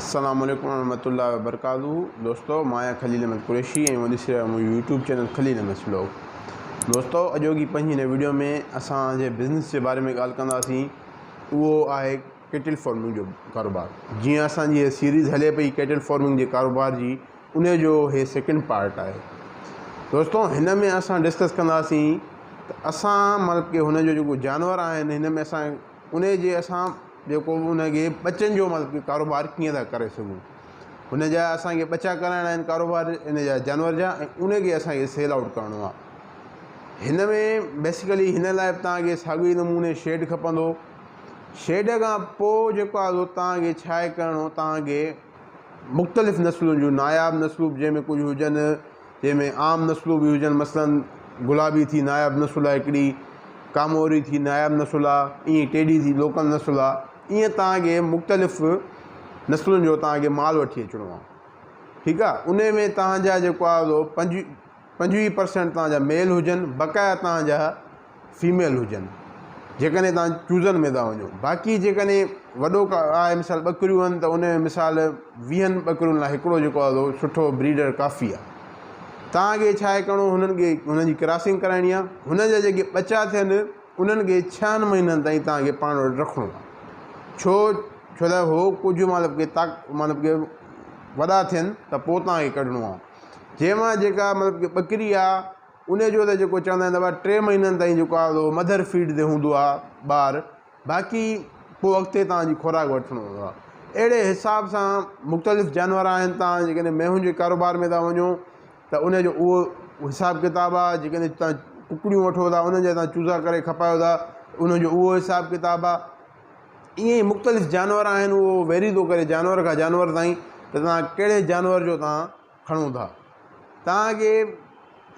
السلام عليڪم ورحمة الله وبرڪاته دوستو مان آهيان خليل احمد قريشي ۽ اوهان ڏسي رهيا آهيو منهنجو YouTube channel Khalil Ahmed vlog. دوستو اڄوڪي پنهنجي هن ويڊيو ۾ اسان جي بزنس جي باري ۾ ڳالهه ڪنداسين اهو آهي ڪيٽل فارمنگ جو ڪاروبار. جيئن اسان جي هي سيريز هلي پئي ڪيٽل فارمنگ جي ڪاروبار جي ان جو هي سيڪنڊ پارٽ آهي. دوستو هن ۾ اسان ڊسڪس ڪنداسين ته اسان مطلب ڪي هن جو جيڪو جانور آهن هن ۾ اسان ان جي اسان جيڪو به ان کي ٻچن جو مطلب ڪي ڪاروبار ڪيئن ٿا ڪري سگهون. هن جا اسان کي ٻچا ڪرائڻا آهن ڪاروبار ان جا جانور جا ۽ ان کي اسان کي سيل آئوٽ ڪرڻو آهي. هن ۾ بيسيڪلي هن لاء به توهان کي ساڳئي نموني شيڊ کپندو. شيڊ کان پوء جيڪو آهي سو توهان کي ڇا آهي ڪرڻو، توهان کي مختلف نسلن جون ناياب نسلون به جنهن ۾ ڪجهه هجن، جنهن ۾ عام نسلون به هجن، مثلاً گلابي ٿي ناياب نسل آهي هڪڙي، ڪاموري ٿي ناياب نسل آهي، ائين ٽيڊي ٿي لوڪل نسل آهي. ائين توهان کي مختلف نسلن جو توهان کي مال وٺي اچڻو آهي. ٺيڪ آهي، ان ۾ توهان جا جيڪو آهي سو 25 پرسنٽ توهان جا ميل هجن، بقايا توهان جا فيميل هجن جيڪڏهن توهان چوزن ۾ ٿا وڃو. باقي جيڪڏهن وڏو آهي مثال ٻڪريون آهن ته ان ۾ مثال 20 ٻڪرين لاء هڪڙو جيڪو آهي سو سٺو بريڊر ڪافي آهي. توهان کي ڇا آهي ڪرڻو، هنن کي هنن جي ڪراسنگ ڪرائڻي آهي. هنن جا جيڪي ٻچا ٿين انهن کي 6 مهينن تائين توهان کي پاڻ وٽ رکڻو آهي. ڇو ته هو ڪجهه مطلب ڪي طاق مطلب ڪي وڏا ٿين ته پوء توهان کي ڪڍڻو آهي. جنهن مان جيڪا مطلب ڪي ٻڪري آهي ان جو ته جيڪو چوندا آهن ته بابا 3 مهينن تائين جيڪو آهي سو مڌر فيڊ تي هوندو آهي ٻار، باقي پوء اڳتي توهان جي خوراڪ وٺڻو هوندو آهي. اهڙي حساب سان مختلف جانور آهن. توهان جيڪڏهن مينهن جي ڪاروبار ۾ ٿا وڃو ته ان جو اهو حساب ڪتاب آهي. جيڪڏهن توهان ڪڪڙيون وٺو ٿا انهن جا توهان چوزا ڪري کپايو ٿا ان جو اهو حساب ڪتاب آهي. ائين ئي مختلف جانور آهن، اهو ويري ٿو ڪري جانور کان جانور تائين ته توهان ڪهڙي جانور جو توهان کڻو ٿا. توهان کي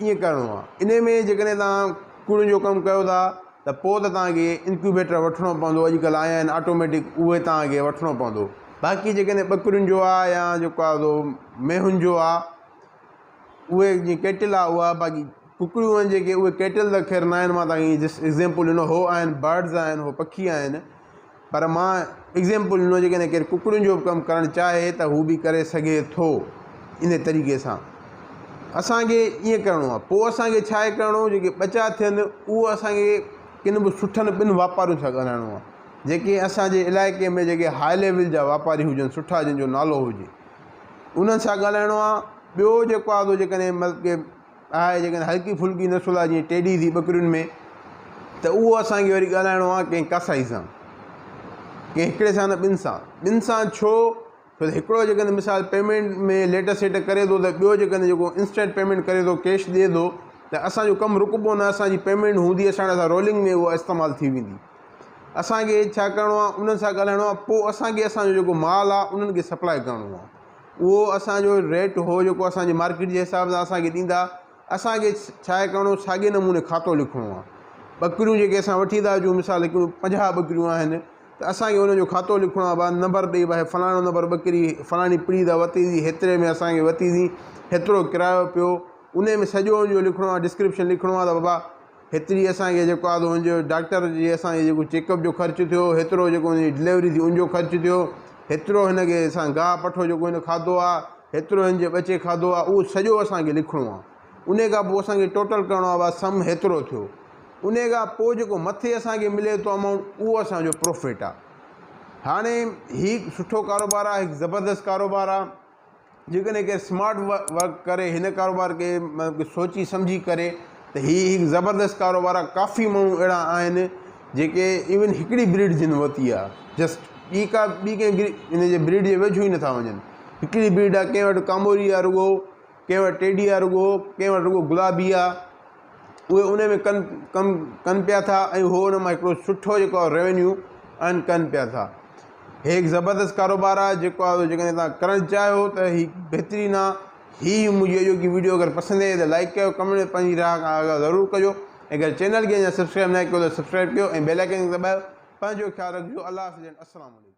ائين ڪرڻو آهي. انهي ۾ جيڪڏهن توهان ڪوڙين جو ڪم ڪيو ٿا ته پوء ته توهان کي انڪيوبيٽر وٺڻو پوندو. اڄڪلهه آيا آهن آٽوميٽڪ، اهي توهان کي وٺڻو پوندو. باقي جيڪڏهن ٻڪرين جو آهي يا جيڪو آهي سو مينهن جو آهي، اهي جيئن ڪيٽل آهي اها، باقي ڪڪڙيون آهن جيڪي اهي ڪيٽل ته خير نه آهن. مان توهان کي جسٽ ايگزامپل ڏنو، هو آهن برڊز آهن، هو پکي آهن، پر مان ايگزامپل ڏنو جيڪڏهن ڪير ڪڪڙين جو به ڪم ڪرڻ چاهي ته هو به ڪري سگهي ٿو. ان طريقي سان اسان کي ائين ڪرڻو آهي. پوء اسان کي ڇا آهي ڪرڻو، جيڪي ٻچا ٿين اهو اسان کي ڪن به سٺن ٻن واپارين سان ڳالهائڻو آهي، جيڪي اسان جي علائقي ۾ جيڪي هاء ليول جا واپاري هجن، سٺا جن جو نالو هجي، انهن سان ڳالهائڻو آهي. ٻيو جيڪو آهي سو جيڪڏهن مطلب ڪي آهي جيڪڏهن هلڪي ڦلڪي نسل آهي جيئن ٽيڊي ٿي ٻڪرين ۾ ته اهو اسان کي وري ڳالهائڻو آهي ڪنهن ڪاسائي سان، ڪنهن هڪڙي سان نه ٻن سان. ٻن سان ڇو؟ ڇو ته هڪڙو جيڪڏهن مثال پيمينٽ ۾ ليٽ سيٽ ڪري ٿو ته ٻيو جيڪڏهن جيڪو انسٽنٽ پيمينٽ ڪري ٿو، ڪيش ڏئي ٿو ته اسان جو ڪم رڪبو نه، اسان جي پيمينٽ هوندي اسان وٽ، اسان رولنگ ۾ اها استعمال ٿي ويندي. اسان کي ڇا ڪرڻو آهي، انهن سان ڳالهائڻو آهي. پوء اسان کي اسان جو جيڪو مال آهي انهن کي سپلاء ڪرڻو آهي. اهو اسان جو ريٽ هو جيڪو اسان جي مارڪيٽ جي حساب سان اسان کي ڏيندا. اسان کي ڇا آهي ڪرڻو، ساڳئي نموني کاتو لکڻو آهي. ٻڪريون جيڪي اسان وٺي ٿا اچون، مثال هڪڙيون 50 ٻڪريون آهن ته اسان کي انهن جو کاتو لکڻو آهي. بعد نمبر ڏئي ڀائي فلاڻو نمبر ٻڪري فلاڻي پڙي تان ورتي ٿي، هيتري ۾ اسان کي ورتي ٿي، هيترو ڪرايو پيو، ان ۾ سڄو ان جو لکڻو آهي، ڊسڪرپشن لکڻو آهي ته بابا هيتري اسان کي جيڪو آهي ان جو ڊاڪٽر جي اسان کي جيڪو چيڪ اپ جو خرچ ٿيو، هيترو جيڪو ان جي ڊليوري ٿي ان جو خرچ ٿيو، هيترو هن کي اسان گاهه پٺو جيڪو هن کاڌو آهي، هيترو هن جي ٻچي کاڌو آهي، اهو سڄو اسان کي لکڻو آهي. ان کان پوء اسان کي ٽوٽل ڪرڻو آهي بابا سم هيترو ٿيو. ان کان پوء جيڪو مٿي اسان کي ملي ٿو امائونٽ اهو اسان جو پروفٽ آهي. هاڻي هي سٺو ڪاروبار آهي، هڪ زبردست ڪاروبار آهي. جيڪڏهن ڪير سمارٽ ورڪ ڪري هن ڪاروبار کي مطلب ڪي سوچي سمجهي ڪري ته هي هڪ زبردست ڪاروبار آهي. ڪافي ماڻهو اهڙا آهن جيڪي ايون هڪڙي بريڊ جن ورتي آهي، جسٽ ٻي ڪا ٻي ڪنهن هن جي بريڊ جي ويجهو ئي نٿا وڃن. هڪڙي بريڊ آهي، ڪنهن وٽ ڪاموري آهي رڳو، ڪنهن وٽ ٽيڊي آهي رڳو، ڪنهن وٽ رڳو گلابي آهي. اهي ان ۾ ڪن ڪم ڪن پيا ٿا ۽ هو ان مان هڪڙو سٺو جيڪو آهي ريونيو ارن ڪن پيا ٿا. هي هڪ زبردست ڪاروبار آهي جيڪو آهي جيڪڏهن توهان ڪرڻ چاهيو ته هي بهترين آهي. هي منهنجي اڄوڪي ويڊيو اگر پسند آئي ته لائڪ ڪيو، ڪمينٽ ۾ پنهنجي راء کان آگاهه ضرور ڪجو ۽ اگر چينل کي اڃا سبسڪرائب ناهي ڪيو ته سبسڪرائب ڪيو ۽ بيل آئيڪن کي دٻايو. پنهنجو خيال رکجو. الله حافظ اينڊ السلام عليڪم.